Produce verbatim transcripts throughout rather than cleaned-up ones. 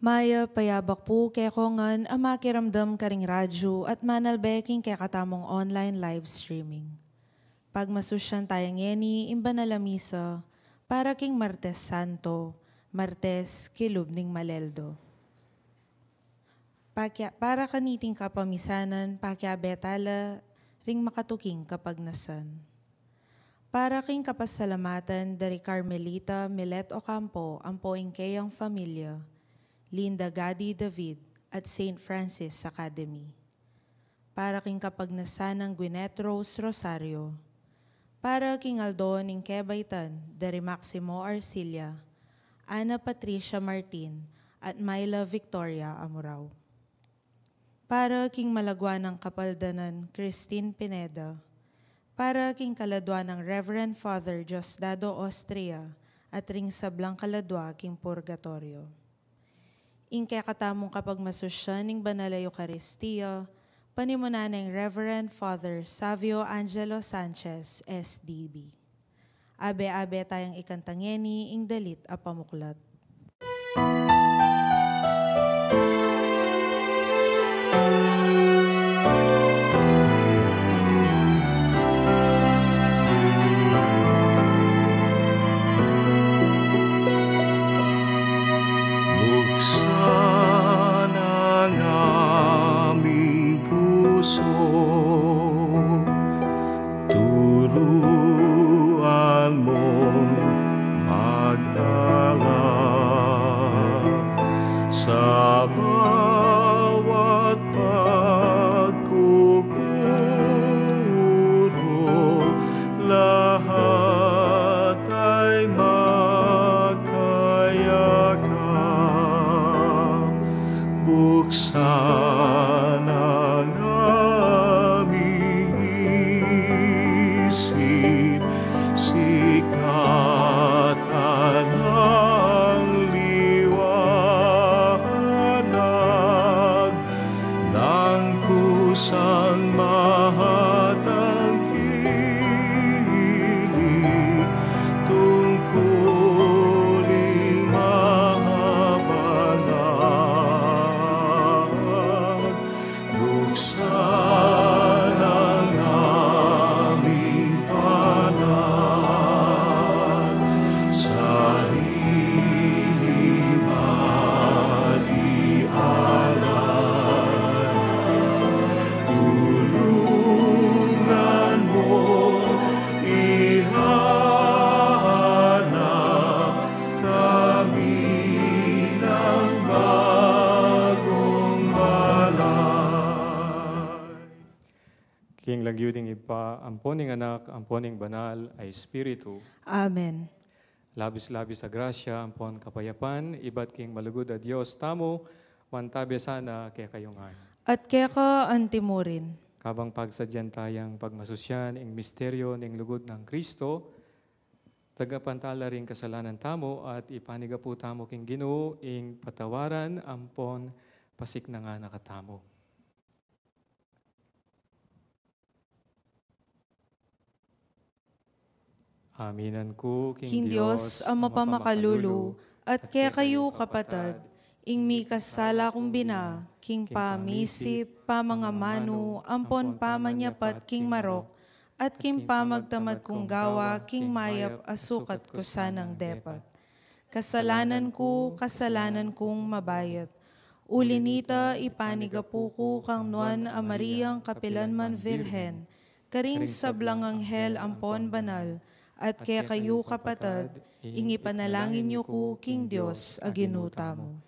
Mayap a yabak pu kekongan a makiramdam karing radyu at manalbe king kekatamung online live streaming. Pagmasusyan taya ngeni ing banal a misa para king Martes Santo, Martes kilub ning Maleldo. Pakya-, para kaniting kapamisanan, pakiabe tala ring makatuking kapagnasan. Para king kapasalamatan da ri Carmelita Milet Ocampo ampo ing keyang familia, Linda Gadi David at Saint Francis Academy. Para king kapagnasan nang Gwyneth Rose Rosario. Para king aldo ning kebaitan da ri Maximo Arcilla, Ana Patricia Martin, at Myla Victoria Amurao. Para king malagwa nang kapaldanan Christine Pineda. Para king kaladwa nang Reverend Father Diosdado Austria at ring sablang kaladwa king purgatoryo. Ing kekatamung kapagmasusyan ning Banal a Eukaristia, panimunan neng Reverend Father Savio Angelo Sanchez, S D B. Abe-abe tayang ikanta ngeni ing dalit a pamuklat. Buksan ang aming puso, tuluan mong mag-alap sa bawat pagkukuro, lahat ay makayakap. Buksan ang aming isip, sikatan ang liwanag ng kusang mahatangkilik, tungkuling mabalang. Buksan ang aming panalangin, sarili man ialay, tulungan mo ihanap kami ng bagong balay. King lagyu ning Ibpa, ampo ning Anak, ampo ning Banal a Espiritu. Amen. Labis-labis a grasya, ampon kapayapan, ibat king malugud a Dios tamu, mantabe sana kekayu ngan. At keka antimurin. Kabang pagsadyan tayang pagmasusyan ing misteryo ning lugud nang Kristo, tagapan tala ring kasalanan tamu at ipanigapu tamu king Ginu ing patawaran ampon pasiknangan na katamu. Aminan ku king Dios a mapamakalulu, at kekayu kapatad, ing mikasala kung bina, king pamisip, pamangamanu, ampon pamanyapat king marok, at king pamagtamad kung gawa, king mayap a sukat ku sanang depat. Kasalanan ku, kasalanan kung mabayat. Uli nita, ipanigapu ku kang Nuan a Mariang kapilan man Virgen, karing sablang anghel ampon banal, at kekayu kapatad, ing ipanalangin yu ku king Dios a Ginu tamu.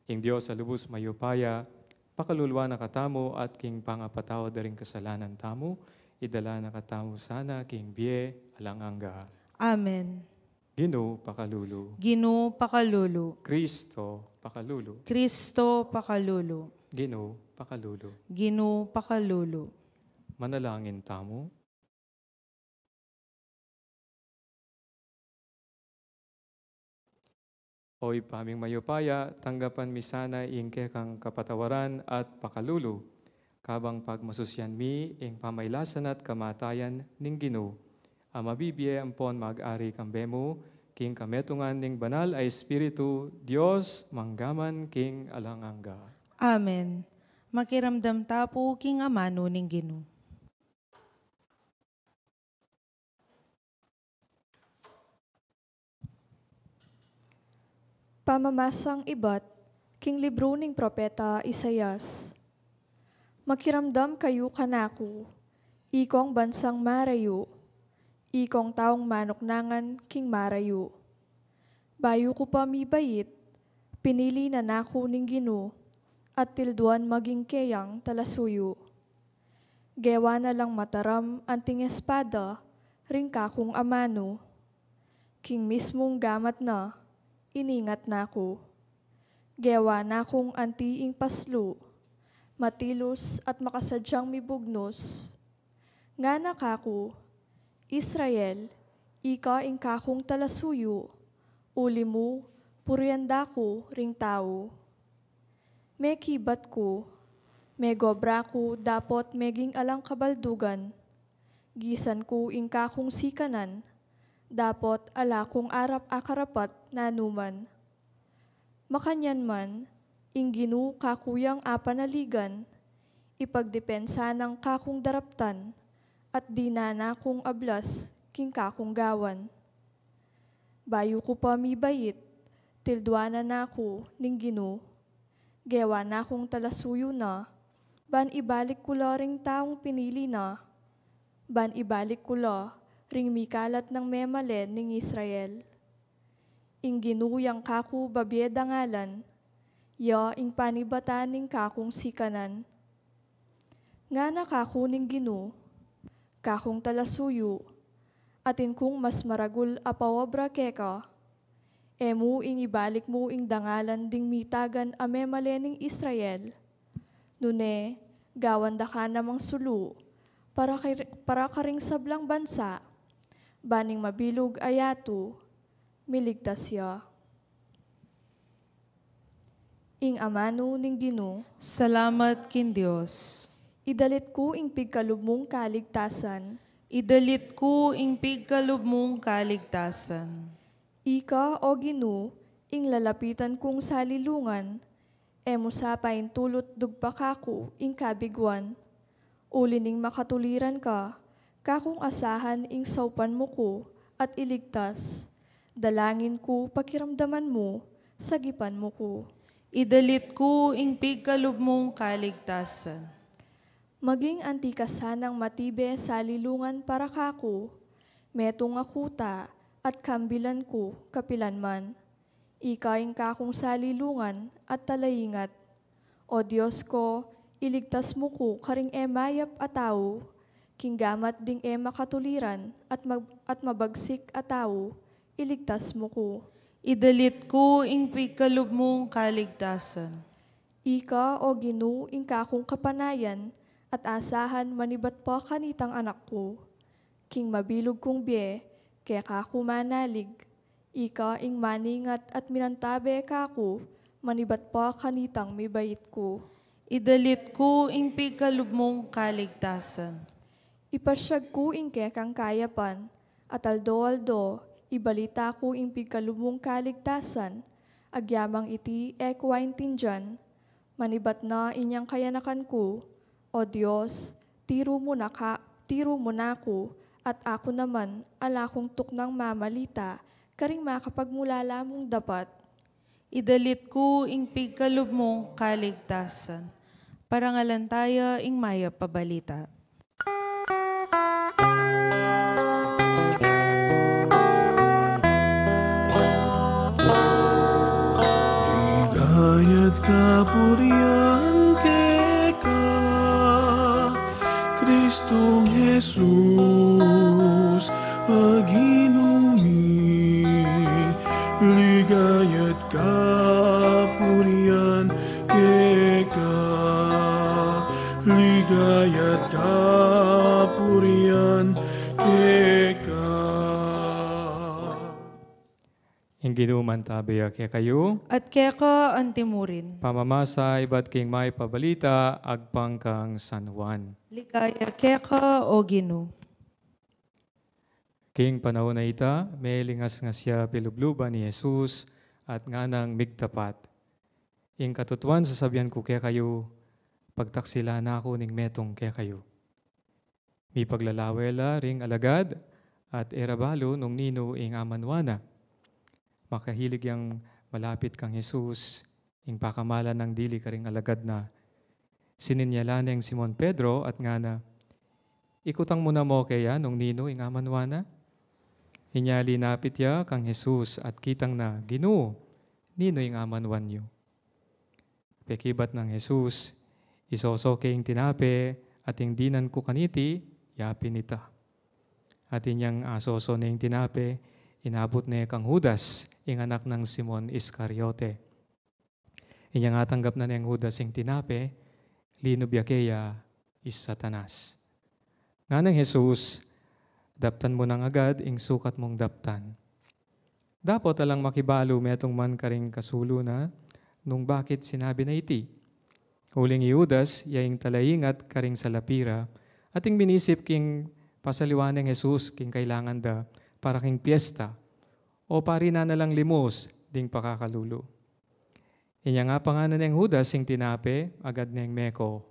Ing Dios a lubus mayupaya, pakaluluan na katamu at king pangapatawad da ring kasalanan tamu, idala na katamu sana king bie alang angga. Amen. Ginu, pakalulu. Ginu, pakalulu. Kristo, pakalulu. Kristo, pakalulu. Ginu, pakalulu. Ginu, pakalulu. Manalangin tamu. O Ibpa ming mayupaya, tanggapan mi sana ing kekang kapatawaran at pakalulu, kabang pagmasusyan mi ing pamailasan at kamatayan ning Ginu, a mabibie ampon mag-ari kambe mu, king kametungan ning Banal a Espiritu, Dios, mangga man king alang angga. Amen. Makiramdam ta pu king amanu ning Ginu. Pamamasang ibat king libru ning propeta Isaias. Makiramdam kayu kanaku, ikong bansang marayu, ikong taung manuknangan king marayu. Bayu ku pa mibait, pinili na naku ning Ginu, at tilduan maging keyang talasuyu. Gewa na lang mataram anting espada ring kakung amanu. King mismung gamat na, iningat naku. Gewa nakung anti ing paslu, matilus at makasadyang mibugnus. Ngana kaku, Israel, ika ing kakung talasuyu, uli mu, purian da ku ring tau. Mekibat ku, megobra ku dapot meging alang kabaldugan. Gisan ku ing kakung sikanan, dapot ala kung arap a karapat nanuman. Makanyan man, ing Ginu kaku yang apanaligan, ipagdepensa nang kakung daraptan, at dinan na kung ablas king kakung gawan. Bayu ku pa mibait, tilduan na naku ning Ginu. Gewa nakung talasuyu na, ban ibalik ku la ring taung pinili na, ban ibalik ku la ring mikalat nang memalen ning Israel. Ing Ginu yang kaku babie dangalan, ya ing panibatan ning kakung sikanan. Ngana kaku ning Ginu, kakung talasuyu, atin kung mas maragul a paobra keka. E mu ing ibalik mu ing dangalan ding mitagan a memalen ning Israel. Nune, gawan da ka namang sulu, para kar-, para karing sablang bansa, ban ing mabilug a yatu, miligtas ya. Ing amanu ning Ginu. Salamat king Dios. Idalit ku ing pigkalub mung kaligtasan. Idalit ku ing pigkalub mung kaligtasan. Ika, o Ginu, ing lalapitan kung salilungan, e mu sa paintulut dugpa kaku ing kabiguan. Uli ning makatuliran ka, kakung asahan ing saupan mu ku at iligtas. Dalangin ku pakiramdaman mu, sagipan mu ku. Idalit ku ing pigkalub mung kaligtasan. Maging anti ka sanang matibe salilungan para kaku, metung a kuta at kambilan ku kapilan man. Ika ing kakung salilungan at talaingat. O Dios ko, iligtas mu ku karing e mayap a tau, king gamat ding e makatuliran at mag-, at mabagsik a tau, iligtas mu ku. Idalit ku ing pigkalub mung kaligtasan. Ika, o Ginu, ing kakung kapanayan, at asahan manibat pa kanitang anak ku. King mabilug kung bie, keka ku manalig. Ika ing maningat at minantabe kaku, manibat pa kanitang mibait ku. Idalit ku ing pigkalub mung kaligtasan. Ipasyag ku ing kekang kayapan, at aldo-aldo, ibalita ku ing pigkalub mung kaligtasan, agyamang iti e ku aintindian, manibat na inyang kayanakan ku, O Dios, tiru mu na ka, tiru mu na ku, at aku naman, ala kung tuknang mamalita, karing makapagmulala mung dapat. Idalit ku ing pigkalub mung kaligtasan. Parangalan taya ing mayap a balita. Ligayat kapurian keka, Kristong Jesus, a Ginu mi. Ligayat kapurian keka, ligayat kapurian keka. Ing Ginu mantabe ya kekayu. At keka antimurin. Pamamasa ibat king mayap a balita agpang kang San Juan. Ligaya keka, O Ginu. King panaun a ita, melingasngas ya pilubluban i Jesus at nganang migtapat, "Ing katutuan sasabian ku kekayu, pagtaksilan na ku ning metung kekayu." Mipaglalawe la ring alagad at e ra balu nung ninu ing amanwa na. Makahilig yang malapit kang Jesus, ing pakamalan nang dili karing alagad na. Sininyalan neng Simon Pedro at ngana, "Ikutang mu na mu keya nung ninu ing amanwa na." Inya linapit ya kang Jesus at kitang na, "Ginu, ninu ing amanwan yu?" Pekibat nang Jesus, "Isoso ke ing tinape at ing dinan ku kaniti, yapin ita." At inyang asoso ne ing tinape, inabut ne kang Judas, ing anak nang Simon Iscariote. Inyang atanggap na neng Judas ing tinape, linub ya keya i Satanas. Nganang Jesus, "Daptan mu nang agad ing sukat mung daptan." Dapot alang makibalu metung man karing kasulu na nung bakit sinabi na iti. Uling i Judas, ya ing talaingat karing salapi ra, ating minisip king pasaliwan neng Jesus king kailangan da para king piesta, o parinan na lang limus ding pakakalulu. Inyang apangan na neng Judas ing tinape, agad neng meko,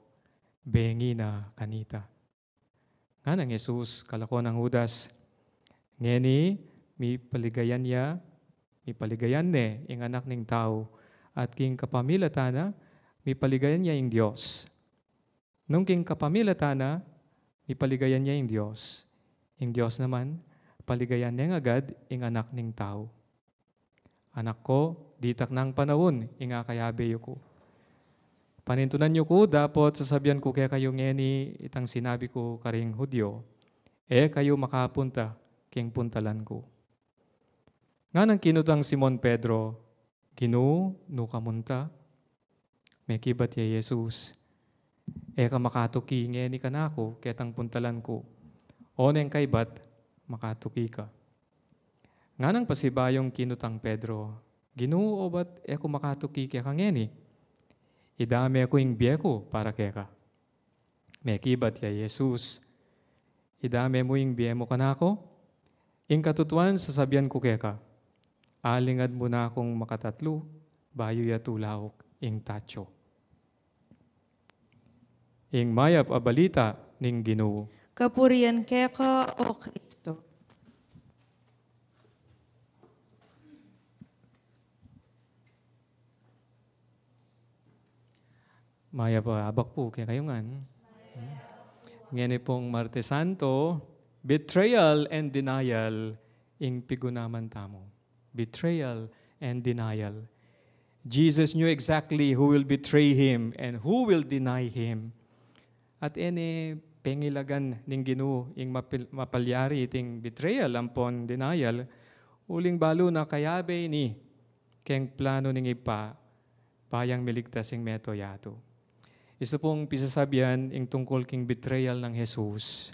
"Bengi na kanita." Nganang Jesus, kalako nang Judas, "Ngeni, mipaligayan ya, mipaligayan ne ing Anak ning Tau, at king kapamilatan na, mipaligayan ya ing Dios. Nung king kapamilatan na, mipaligayan ya ing Dios, ing Dios naman, paligayan neng agad ing Anak ning Tau." Anak ko, ditak nang panaun ing akayabe yu ku. Panintunan yu ku, dapot sasabian ku kekayu ngeni itang sinabi ku karing Judio, e kayu makapunta king puntalan ku. Nganang kinutang Simon Pedro, "Ginu, nu ka munta?" Mekibat ya i Jesus, "E ka makatuki ngeni kanaku ketang puntalan ku. O neng kaibat, makatuki ka." Nganang pasibayung kinutang Pedro, "Ginu, obat e ku makatuki keka ngeni? Idame ku ing bie ku para keka." Mekibat ya i Jesus, "Idame mu ing bie mu kanaku? Ing katutuan sasabian ku keka, alingad mu na kung makatatlu bayu ya tulauk ing tatsu." Ing mayap a balita ning Ginu. Kapurian keka, O Kristo. Mayap a abak pu kekayu ngan. Ngeni pung Martes Santo, betrayal and denial ing pigunaman tamu. Betrayal and denial. Jesus knew exactly who will betray him and who will deny him. At e ne pengilagan ning Ginu ing mapil-, mapalyari iting betrayal ampon denial, uling balu na kayabe ini keng plano ning Ibpa, ba yang miligtas ing mabilug a yatu. Isa pung pisasabian ing tungkul king betrayal nang Jesus.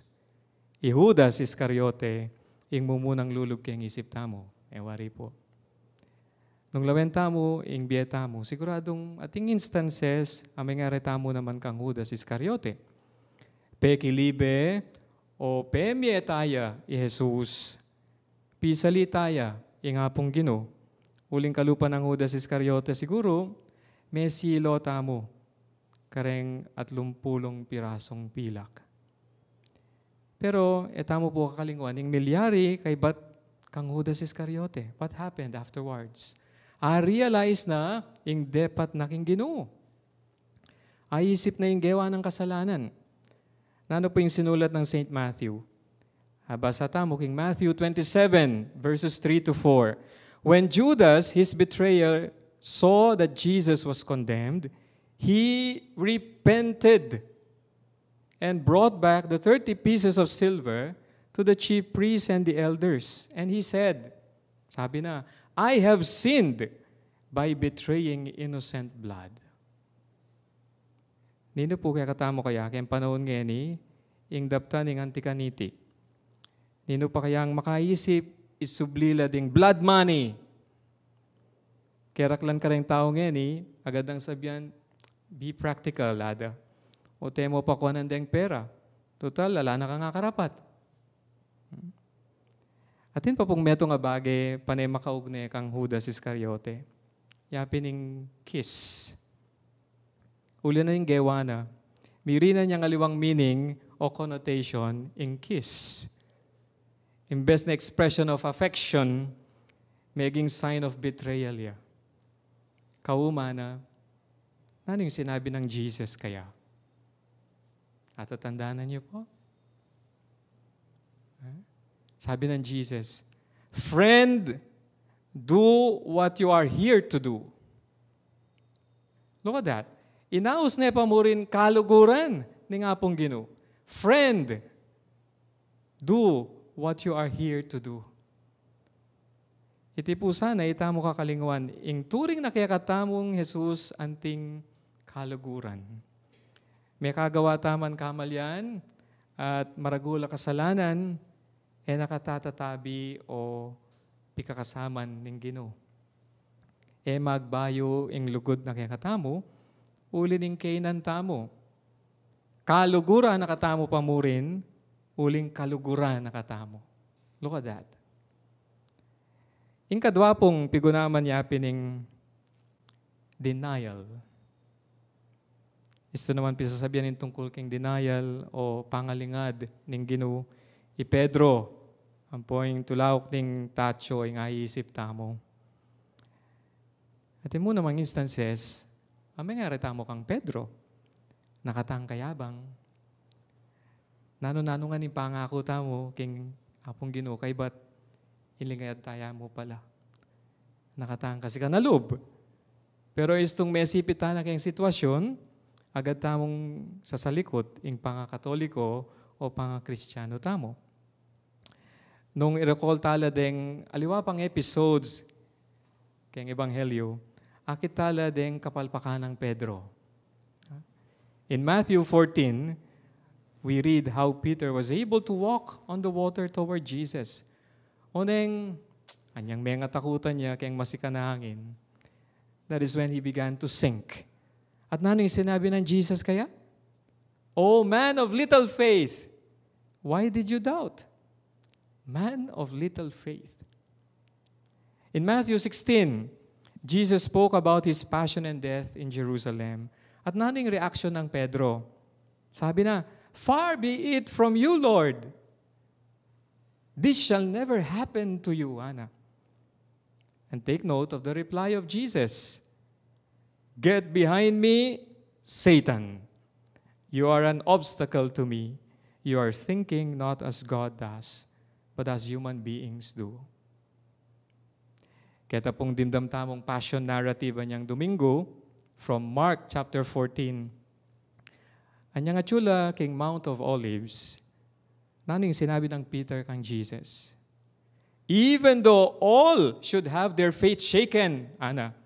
I Judas Iscariote, ing mumunang lulub keng isip tamu. E wari pu. Nung lawen tamu ing bie tamu, siguradung ating instances a mengari tamu naman kang Judas Iscariote. Pekilibe o pemie taya i Jesus. Pisalita ya ing Apung Ginu. Uling kalupa nang Judas Iscariote siguru, mesilo tamu kareng atlumpulung pirasung pilak. Pero e tamu pu kakalingwan ing milyari kaybat kang Judas Iscariote. What happened afterwards? A-realize na ing depat na king Ginu. Aisip na ing gewa nang kasalanan. Nanu pu ing sinulat nang Saint Matthew? Abasa tamu king Matthew twenty-seven, verses three to four. When Judas, his betrayer, saw that Jesus was condemned, he repented and brought back the thirty pieces of silver to the chief priests and the elders. And he said, sabi na, "I have sinned by betraying innocent blood." Ninu pu kekatamu kaya keng panaun ngeni ing daptan ing anti kaniti? Ninu pa kayang makaisip, isubli la ding blood money? Keraklan kareng tau ngeni, agad nang sabian, "Be practical," ada. "O temo pakuanan deng pera. Tutal, ala na kang akarapat." Hmm? Atin pa pung metung a bage pane makaugne kang Judas Iscariote. Ya pin ing kiss. Uli na ning gewa na, mirinan yang aliwang meaning o connotation ing kiss. Imbes na expression of affection, meging sign of betrayal ya. Kauma na, nanu ing sinabi nang Jesus kaya? Atatandanan niyo po? Ha? Sabi ng Jesus, "Friend, do what you are here to do." Look at that. Inaus ne pa murin kaluguran ning Apung Ginu. "Friend, do what you are here to do." Iti pu sana, itamu kakalingwan, ing turing na kekatamung Jesus anting kaluguran. Mekagawa taman kamalian at maragul a kasalanan, e na kata tatabi o pikakasaman ning Ginu. E magbayu ing lugud na kekatamu, uli ning kainan tamu. Kaluguran na katamu pa murin, uling kaluguran na katamu. Look at that. Ing kadwa pung pigunaman ya pin ing denial. Istu naman pisasabian ing tungkul king denial o pangalingad ning Ginu i Pedro. Ampo ing tulauk ning tatsu ing aisip tamu. Atin mu namang instances, a mengari tamu kang Pedro. Nakatang kayabang. Nanu-nanu ngan ing pangaku tamu king Apung Ginu, kaybat ilingad taya mu pala. Nakatang kasi ka na lub. Pero istung mesipit tana keng sitwasyun, agad tamung sasalikut ing pangakatoliko o pangakristiano tamu. Nung i-recall tala deng aliwa pang episodes keng Ebanghelyo, akit tala deng kapalpakan nang Pedro. In Matthew fourteen, we read how Peter was able to walk on the water toward Jesus. Oneng, anyang mengatakutan ya keng masikan a angin, that is when he began to sink. At nanu ing sinabi ng Jesus kaya? "O man of little faith, why did you doubt?" Man of little faith. In Matthew sixteen, Jesus spoke about his passion and death in Jerusalem. At nanu ing reaction ng Pedro? Sabi na, "Far be it from you, Lord. This shall never happen to you," ana. And take note of the reply of Jesus. "Get behind me, Satan. You are an obstacle to me. You are thinking not as God does, but as human beings do." Keta pung dimdam tamung passion narrative anyang Domingo, from Mark chapter fourteen. Anyang atsu la king Mount of Olives, nanu ing sinabi nang Peter kang Jesus? "Even though all should have their faith shaken," ana,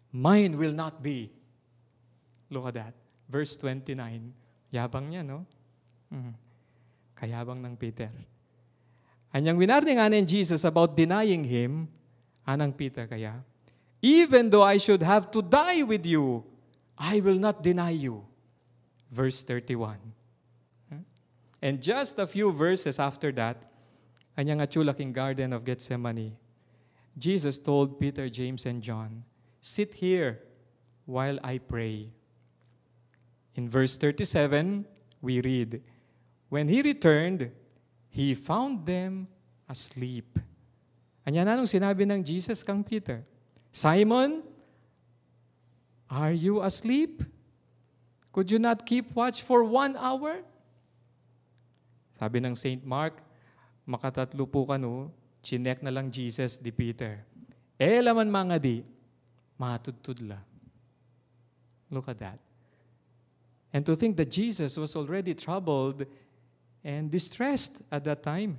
"mine will not be." Look at that. Verse twenty-nine. Yabang niya, no? Mm. Kayabang nang Peter. Anyang winarning ngana nang Jesus about denying him, anang Peter kaya, "Even though I should have to die with you, I will not deny you." Verse thirty-one. And just a few verses after that, anyang atsu la king Garden of Gethsemane, Jesus told Peter, James, and John, "Sit here while I pray." In verse thirty-seven, we read, "When he returned, he found them asleep." Anya, nanung sinabi nang Jesus kang Peter? "Simon, are you asleep? Could you not keep watch for one hour?" Sabi ng Saint Mark, makatatlu pu kanu, chinek na lang Jesus di Peter. E la man mangadi, matudtud la. Look at that. And to think that Jesus was already troubled and distressed at that time.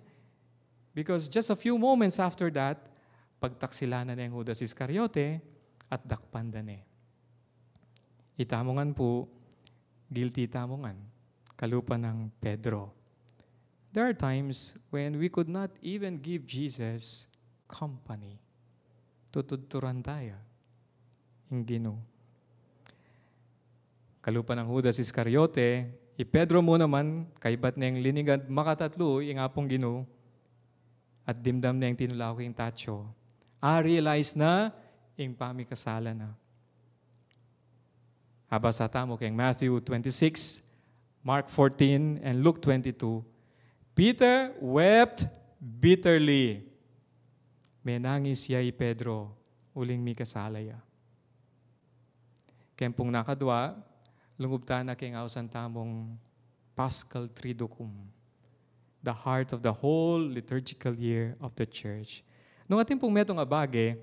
Because just a few moments after that, pagtaksilan na ne nang Judas Iscariote at dakpan da ne. Itamu ngan pu, guilty tamu ngan, kalupa nang Pedro. There are times when we could not even give Jesus company. Tutudturan taya ing Ginu. Kalupa nang Judas Iscariote, i Pedro mu naman, kaybat neng liningad makatatlu ing Apung Ginu, at dimdam ne ing tinula king tatsu. A-realize na ing pamikasala na. Abasa tamu keng Matthew twenty-six, Mark fourteen, and Luke twenty-two. Peter wept bitterly. Menangis ya i Pedro uling mikasala ya. Keng pung nakadwa, lungub tana keng ausan tamung Paschal Triduum, the heart of the whole liturgical year of the Church. Nung atin pung metung a bage,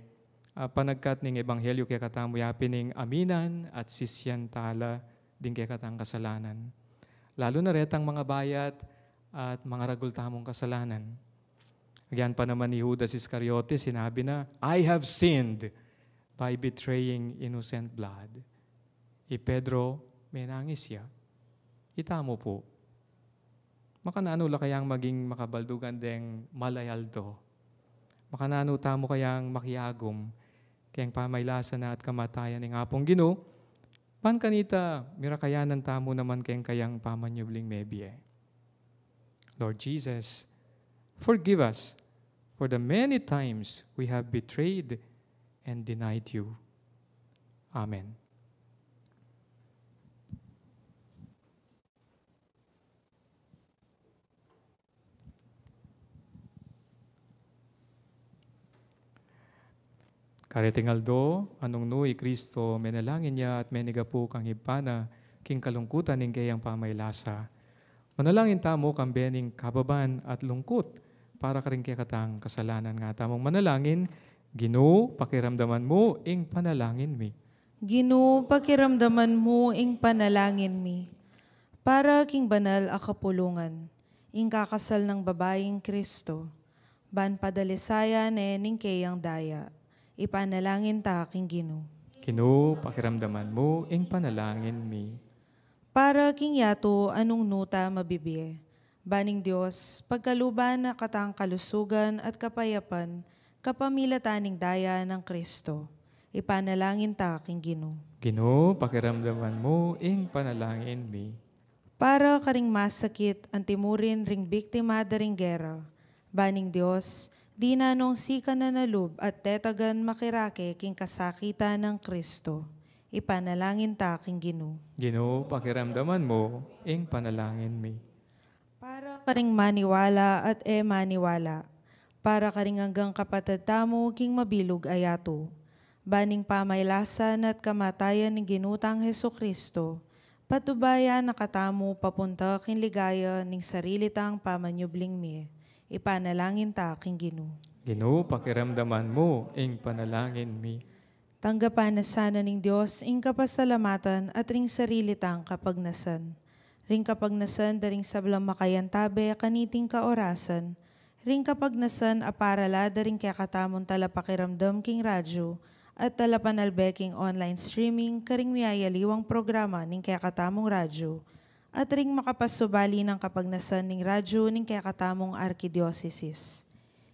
ah, panagkat ning Ebanghelyo kekatamu, yapin ing aminan at sisian tala ding kekatang kasalanan. Lalu na retang mangabayat at mangaragul tamung kasalanan. Agyang pa naman i Judas Iscariote, sinabi na, "I have sinned by betraying innocent blood." I Pedro, menangis ya. Itamu pu, makananu la kayang maging makabaldugan deng malay aldo? Makananu tamu kayang makiagum keng pamaylasa na at kamatayan ning Apung Ginu? Ban kanita, mirakayanan tamu naman keng kayang pamanyubling mebie. Lord Jesus, forgive us for the many times we have betrayed and denied you. Amen. Kareting aldo, nung nu i Kristo, menalangin ya at menigapu kang Ibpa na king kalungkutan ning keyang pamaylasa. Manalangin tamu kambe ning kababan at lungkut para karing kekatang kasalanan. Nga tamung manalangin: Ginu, pakiramdaman mu ing panalangin mi. Ginu, pakiramdaman mu ing panalangin mi. Para king banal a kapulungan, ing kakasal nang babaing Kristo, ban padalisayan ne ning keyang daya, ipanalangin ta king Ginu. Ginu, pakiramdaman mu ing panalangin mi. Para king yatu a nung nu ta mabibie, ban ning Dios pagkaluban na katang kalusugan at kapayapan kapamilatan ning daya nang Kristo, ipanalangin ta king Ginu. Ginu, pakiramdaman mu ing panalangin mi. Para karing masakit antimurin ring biktima da ring gera, ban ning Dios dinan nung sikanan a lub at tetagan makirake king kasakitan nang Kristo, ipanalangin ta king Ginu. Ginu, pakiramdaman mu ing panalangin mi. Para karing maniwala at e maniwala, para karing anggang kapatad tamu king mabilug a yatu, ban ning pamaylasa na at kamatayan ning Ginu tang Jesucristo, patubayan na katamu papunta king ligaya ning sarili tang pamanyubling mie, ipanalangin ta king Ginu. Ginu, pakiramdaman mu ing panalangin mi. Tanggapan na sana ning Dios ing kapasalamatan at ring sarili tang kapagnasan, ring kapagnasan da ring sablang makayantabe kaniting kaorasan, ring kapagnasan a para la da ring kekatamung talapakiramdam king radyu at talapanalbe king online streaming karing miyayaliwang programa ning kekatamung radyu, at ring makapasubali nang kapagnasan ning radyu ning kekatamung arkidiosesis.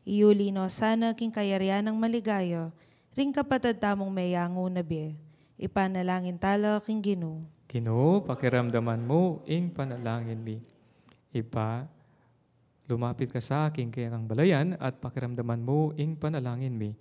Iyuli no sana king kayarian nang maligaya ring kapatad tamung meyangu na bie, ipanalangin ta la king Ginu. Ginu, pakiramdaman mu ing panalangin mi. Ibpa, lumapit ka sa king kekang balayan at pakiramdaman mu ing panalangin mi.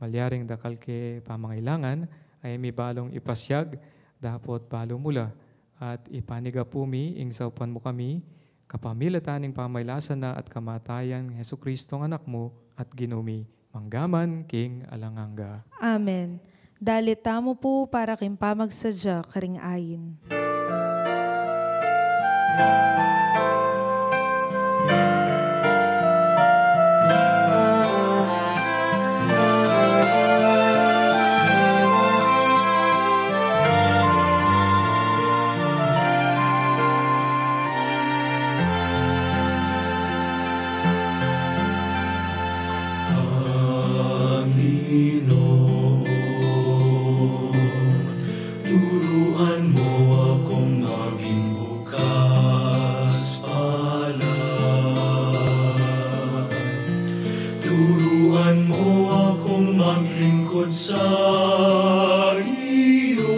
Malyaring dakal ke pamangailangan a e mi balung ipasyag, dapot balu mu la, at ipanigapu mi ing saupan mu kami, kapamilatan ning pamaylasa na at kamatayan nang Jesucristong Anak mu at Ginu mi, mangga man king alang angga. Amen. Dalit tamu pu para king pamagsadya karing ain. Panginoon, turuan mo akong maging bukas palad. Turuan mo akong maglingkod sa iyo,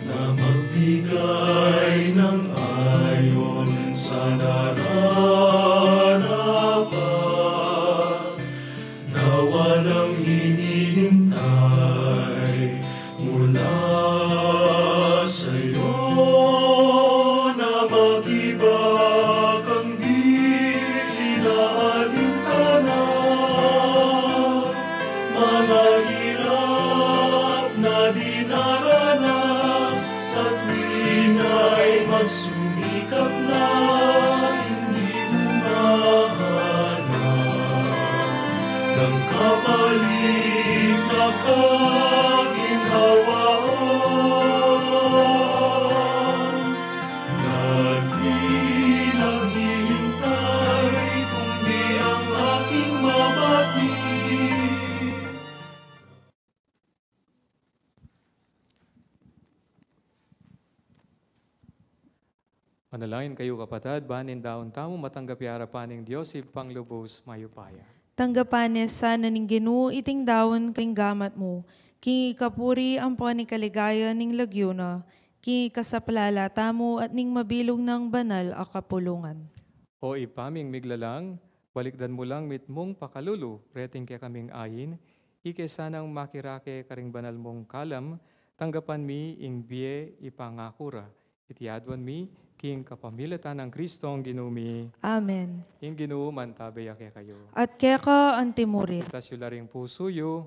na magbigay ng ayon sa nararapat. Sumikap na ing dinumahanan, nang kapalit na kaginhawaan, na di naghihintay kundi ang aking mabati. Manalangin kayu, kapatad, ban ing daun tamu matanggap ya arapan ning Dios Ibpang lubus mayupaya. Tanggapan ne sana ning Ginu iting daun karing gamat mu, king ikapuri ampon ikaligaya ning lagyu na, king ikasaplala tamu at ning mabilug nang banal a kapulungan. O Ibpa ming miglalang, balikdan mu lang mitmung pakalulu reting kekaming ain, ike sanang makirake karing banal mung kalam, tanggapan mi ing bie ipangaku ra. Iti aduan mi king kapamilatan nang Kristong Ginu mi. Amen. Ing Ginu mantabe ya kekayu. At keka antimurin. Itas yu la ring pusu yu.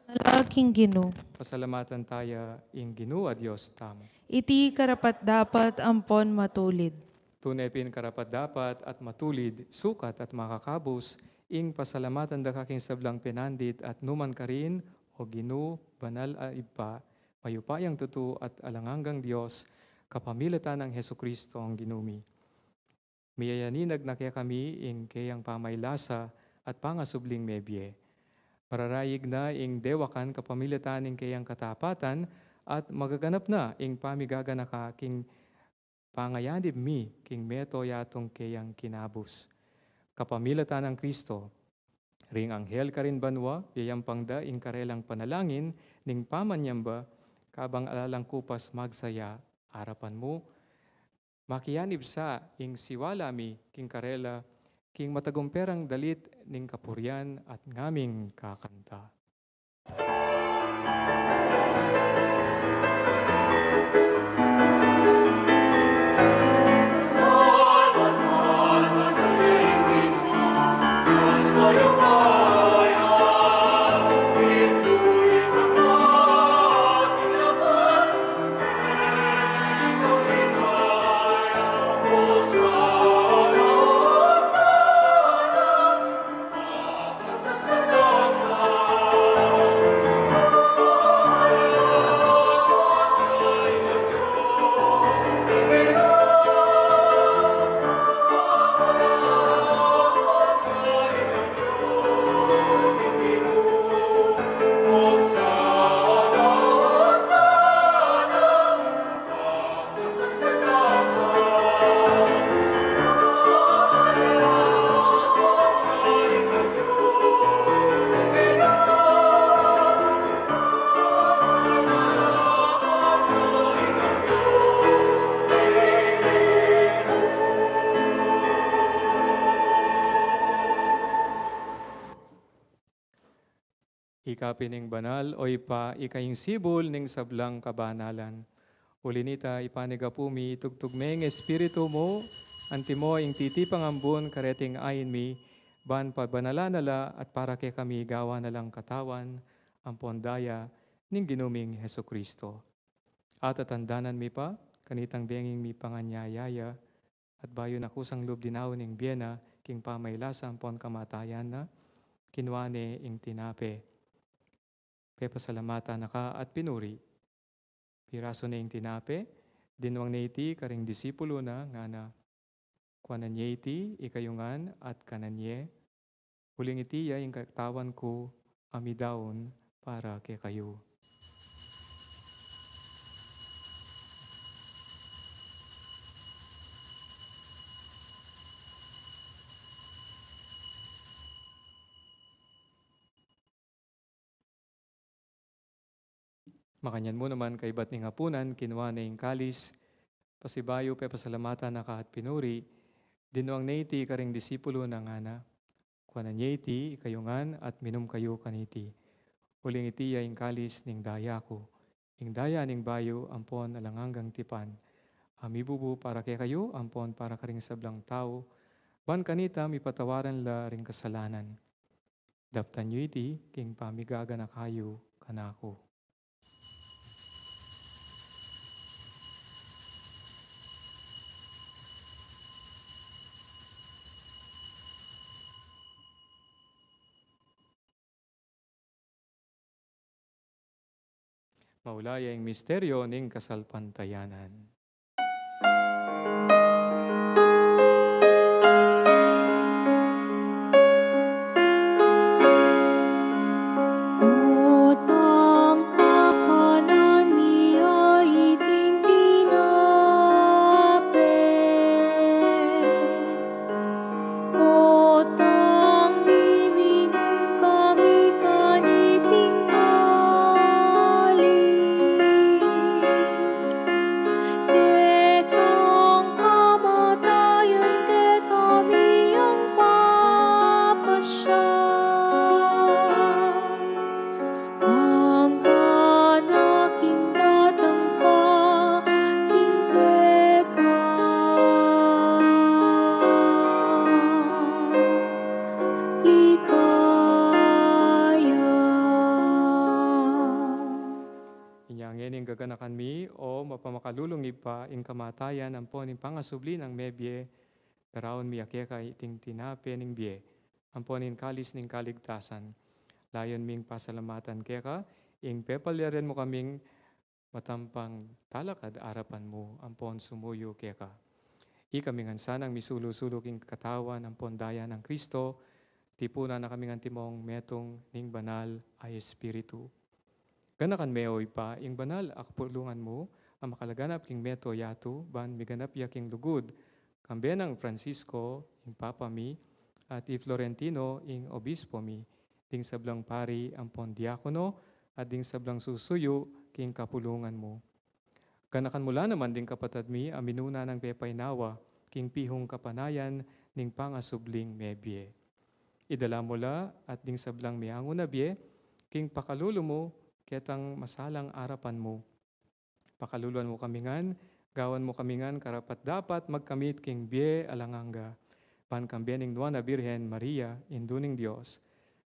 Ala king Ginu. Pasalamatan taya ing Ginu a Dios tamu. Iti karapat-dapat ampon matulid. Tune pin karapat-dapat at matulid, sukat at makakabus, ing pasalamatan da ka king sablang penandit at numan karin, o Ginu, banal a Ibpa, mayupayang tutu at alang anggang Dios, kapamilatan nang Jesucristo ang Ginu mi. Miyayaninag na kekami ing keyang pamaylasa at pangasubling mebie. Mararayig na ing dewakan kapamilatan ning keyang katapatan at magaganap na ing pamigaganaka king pangayanib mi king meto yatung keyang kinabus. Kapamilatan nang Kristo, ring anghel karin banua, yayampang da ing karelang panalangin ning pamanyamba, kabang alalang kupas magsaya arapan mu, makiyanib sa ing siwala mi king karela, king matagumperang dalit ning kapurian at ngaming kakanta. Ika pin ing banal, o Ibpa, ika ing sibul ning sablang kabanalan. Uli nita, ipanigapu mi, itugtug me ing Espiritu mu, antimo ing titipang ambun kareting ain mi, ban pabanalan na la at para kekami gawan na lang katawan ampon daya ning Ginu ming Jesucristo. At tatandanan mi pa, kanitang benging mipanganyaya ya, at bayu na kusang lub dinaun ing bie na king pamaylasa ampon kamatayan na, kinua ne ing tinape. Pepasalamatan na ka at pinuri. Pirasu ne ing tinape, dinwang ne iti karing disipulu na, ngana: Kuanan ye iti ikayu ngan at kanan ye, uling iti ya ing katawan ku a midaun para kekayu. Makanyan mu naman kaibat ning apunan, kinua ne ing kalis, pasibayu pepasalamatan na ka at pinuri, dinwang ne iti karing disipulu na, ngana: Kuanan ye iti ikayu ngan at minum kayu kaniti, uling iti ya ing kalis ning daya ku, ing daya ning bayu ampon alang anggang tipan, a mibubu para kekayu ampon para karing sablang tau, ban kanita mipatawaran la ring kasalanan. Daptan yu iti king pamigaganaka yu kanaku. Maula ya ing misteryo ning kasalpantayanan. Utang kakanan mi ya iting tinape. Utang mi minum kami kaniting kalis. Kekang kamatayan kekami yang papasya. Angga na king datang ka, king keka ligaya. Inya ngeni ing gaganakan mi, o mapamakalulung Ibpa, ing kamatayan ampon ing pangasubli nang mebie, daraun mi ya keka iting tinape ning bie, ampon ing kalis ning kaligtasan. Layun ming pasalamatan keka ing pepalyarian mu kaming matampang talakad arapan mu ampon sumuyu keka. Ikami ngan sanang misulu-sulu king katawan ampon daya nang Kristo, tipunan na kaming antimong metung ning Banal a Espiritu. Ganakan me, o Ibpa, ing banal a kapulungan mu a makalaganap king mabilug a yatu, ban miganap ya king lugud, kambe nang Francisco, ing Papa mi, at i Florentino, ing Obispo mi, ding sablang pari ampon diakono, at ding sablang susuyu king kapulungan mu. Ganakan mu la naman ding kapatad mi a minuna nang pepaynawa king pihung kapanayan ning pangasubling mebie. Idala mu la at ding sablang miangu na bie king pakalulu mu ketang masalang arapan mu. Pakaluluan mu kami ngan, gawan mu kami ngan karapat-dapat magkamit king bie alang angga, ban kambe ning Nuan a Birhen Maria, Indu ning Dios,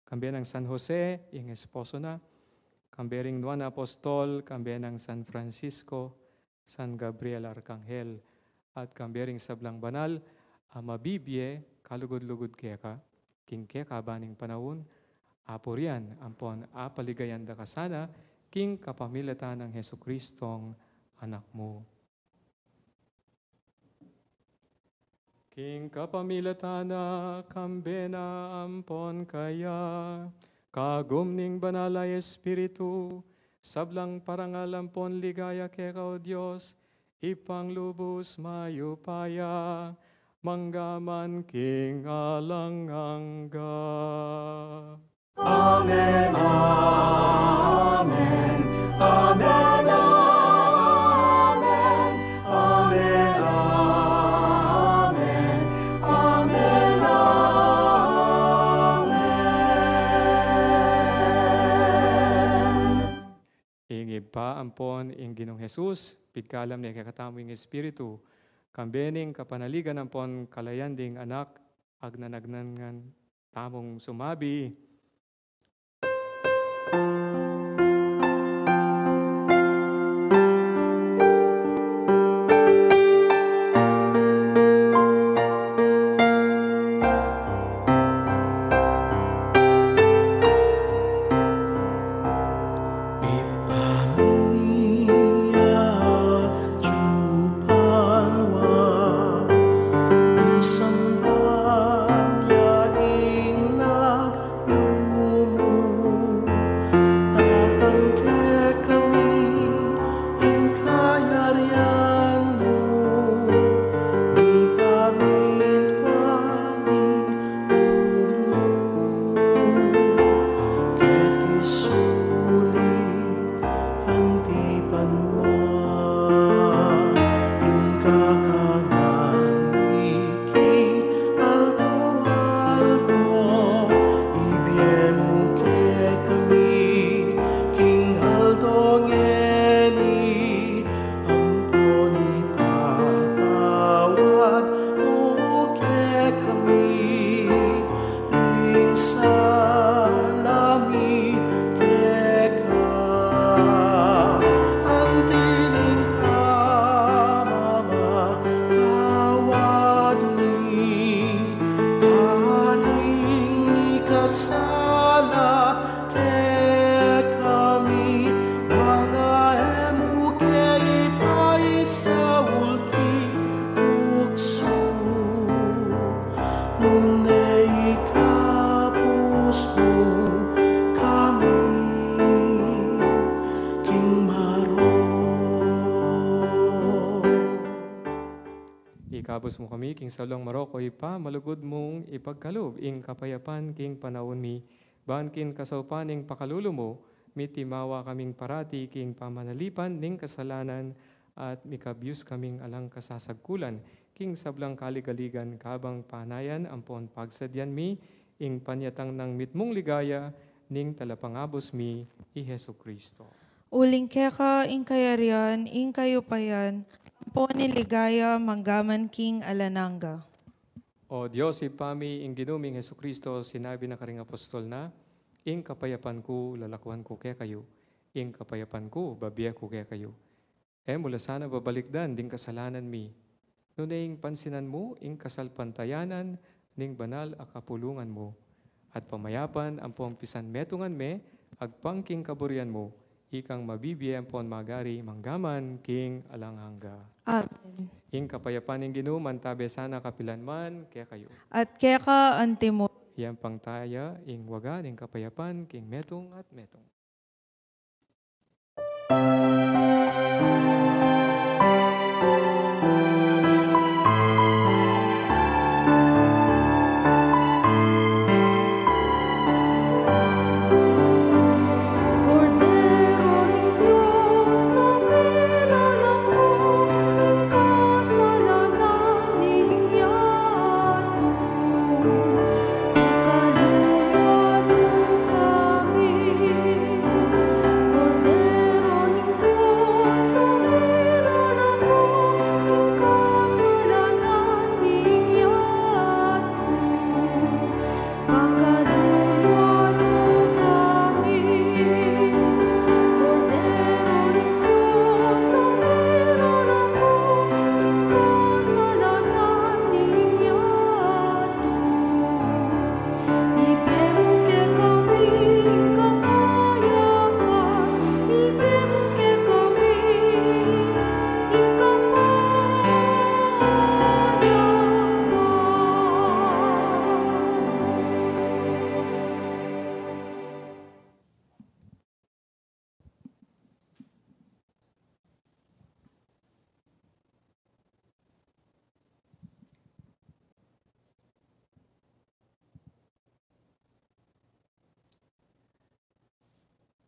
kambe nang San Jose, ing esposo na, kambe ring Nuan a Apostol, kambe nang San Francisco, San Gabriel Arkanghel, at kambe ring sablang banal a mabibie kalugud-lugud keka king kekaban ning panaun, apurian ampon apaligayan da ka sana king kapamilatan nang Jesucristong Anak mu. King kapamilatan na, kambe na, ampon kaya, kagum ning Banal a Espiritu, sablang parangal ampon ligaya keka, o Dios, Ibpang lubus mayupaya, mangga man king alang angga. Amen, amen, amen, amen, amen, amen, amen, amen. Ing Ibpa ampon ing Ginung Jesus, pigkalam ne kekatamu ing Espiritu, kambe ning kapanaligan ampon kalayan ding Anak, agnan-agnan ngan tamung sumabi. Ibpa mi, atiu pa banua, misamban ya ing lagyu mu, Ikabus mu kami king sablang marok, o Ibpa, malugud mung ipagkalub ing kapayapan king panaun mi, ban king kasaupan ning pakalulu mu, mitimawa kaming parati king pamanalipan ning kasalanan, at mikabyus kaming alang kasasagkulan king sablang kaligaligan, kabang panayan ampon pagsadyan mi ing panyatang nang mitmung ligaya ning Talapangabus mi, i Jesucristo. Uling keka ing kayarian, ing kayupayan, ampon ing ligaya, manggaman king alang angga. O Dios Ibpa mi, ing Ginu ming Jesucristo, sinabi na karing apostol na, "Ing kapayapan ku lalakuan ku kekayu, ing kapayapan ku bibie ku kekayu." E mu la sana babalikdan ding kasalanan mi, nune ing pansinan mu ing kasalpantayanan ning banal a kapulungan mu, at pamayapan ampon pisanmetungan me agpang king kaburian mu, ikang mabibie ampon magari manggaman king alang angga. Amen. Ing kapayapan ning Ginu mantabe sana kapilan man kekayu. At keka antimu. Iyampang taya ing waga ning kapayapan king metung at metung.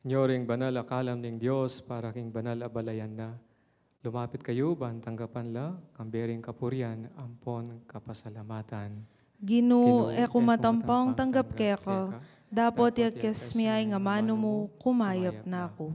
Nyoring banal a kalam ning Dios para king banal a balayan na. Lumapit kayu ban tanggapan la, kambe ring kapurian ampon kapasalamatan. Ginu, e ku matampang tanggap keka, dapot iagkas mi ing amanu mu, kumayap na ku.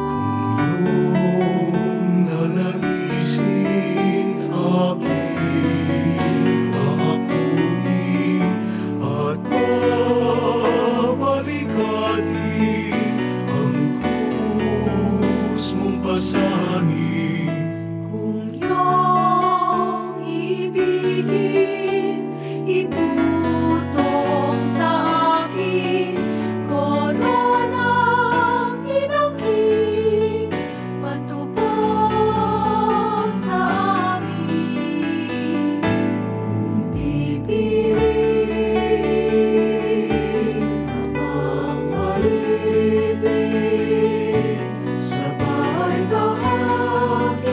Kung iyong nanaisin aking aakuin at babalikatin ang krus mong pasanin. Kung iyong ibigin, iputong sa akin, koronang inangkin, patubos sa amin. Kung pipiliin, habang malipit, sabay tahaking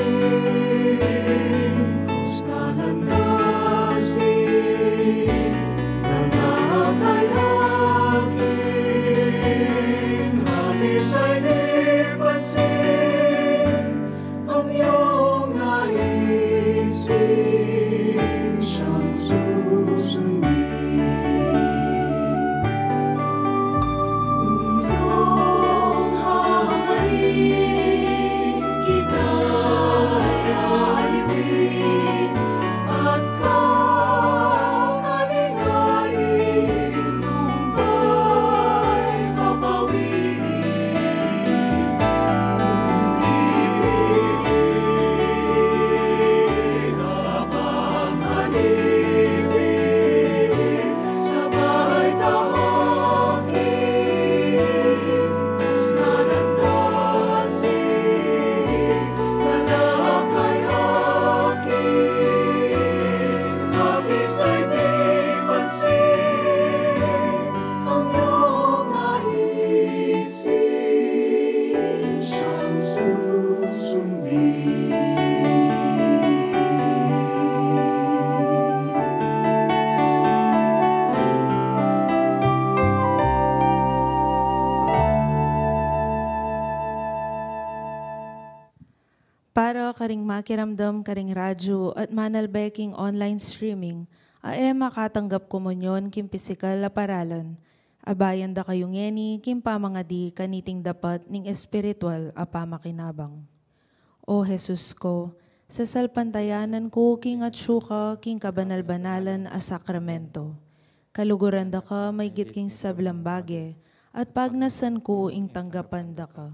krus kalandasin, dalakayaking hapis ay di pansin, ang iyong naisin siyang susundin. Kung iyong hangarin kita'y aaliwin, At kakalingain nung may papawiin, kung ibibigay ka pang alipin, sabay tahakin, kus na landasin, talakay akin, labis ay di pansin ang iyong naisin siyang susundin. Para karing makiramdam karing radyo at manalbe king online streaming, a e makatanggap komunyon king pisikal a paralan, abayan da kayu ngeni king pamangadi kaniting dapat ning espiritual a pamakinabang. O Jesus ko, sasalpantayanan ku king atsu ka king kabanal-banalan a sakramento. Kaluguran da ka maygit king sablang bage, at pagnasan ku ing tanggapan da ka.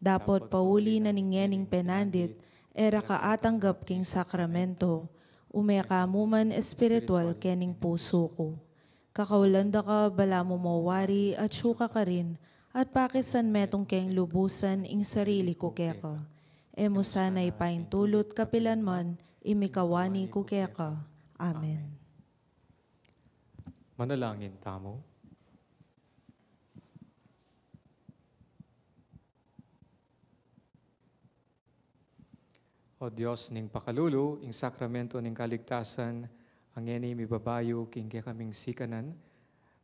Dapot pauli na ning ngening penandit, e ra ka atanggap king sakramento, ume ka mu man espiritual kening pusu ku. Kakaulan da ka balamu mo wari atsu ka karin, at pakisan metung keng lubusan ing sarili ku keka. E mu sana ipaintulut kapilan man ing mikawani ku keka. Amen. Manalangin tamu. O Dios ning pakalulu, ing sakramento ning kaligtasan a ngeni mibabayu king kekaming sikanan,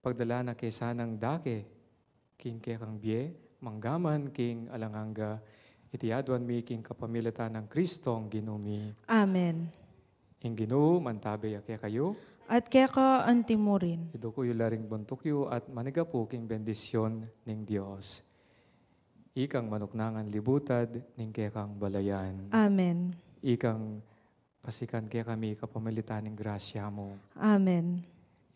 pagdala na ke sanang dake king kekang bie, mangga man king alang angga. Iti aduan mi king kapamilatan nang Kristong Ginu mi. Amen. Ing Ginu mantabe ya kekayu. At keka antimurin. Iduku yu la ring buntuk yu at manigapu king bendisyon ning Dios. Ikang manuknangan libutad ning kekang balayan. Amen. Ikang pasikan kekami kapamilatan ning grasya mu. Amen.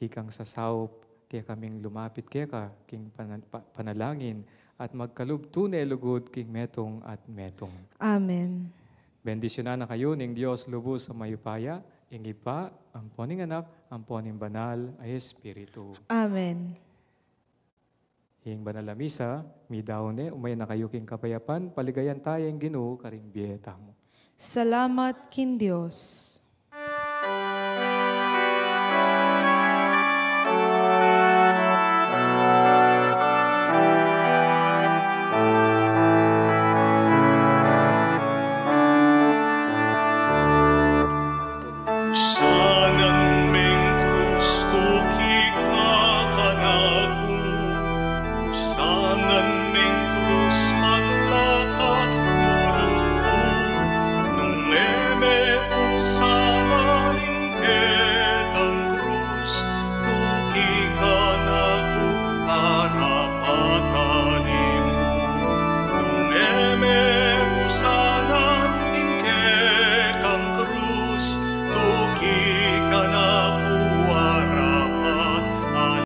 Ikang sasaup kekaming lumapit keka king pana-, pa-, panalangin at magkalub tune lugud king metung at metung. Amen. Bendisyunan na kayu ning Dios lubus a mayupaya, ing Ibpa, ampo ning Anak, ampo ning Banal a Espiritu. Amen. Ing banal a misa midaun ne, umayan na kayu king kapayapan, paligayan taya ing Ginu karing bie tamu. Salamat king Dios.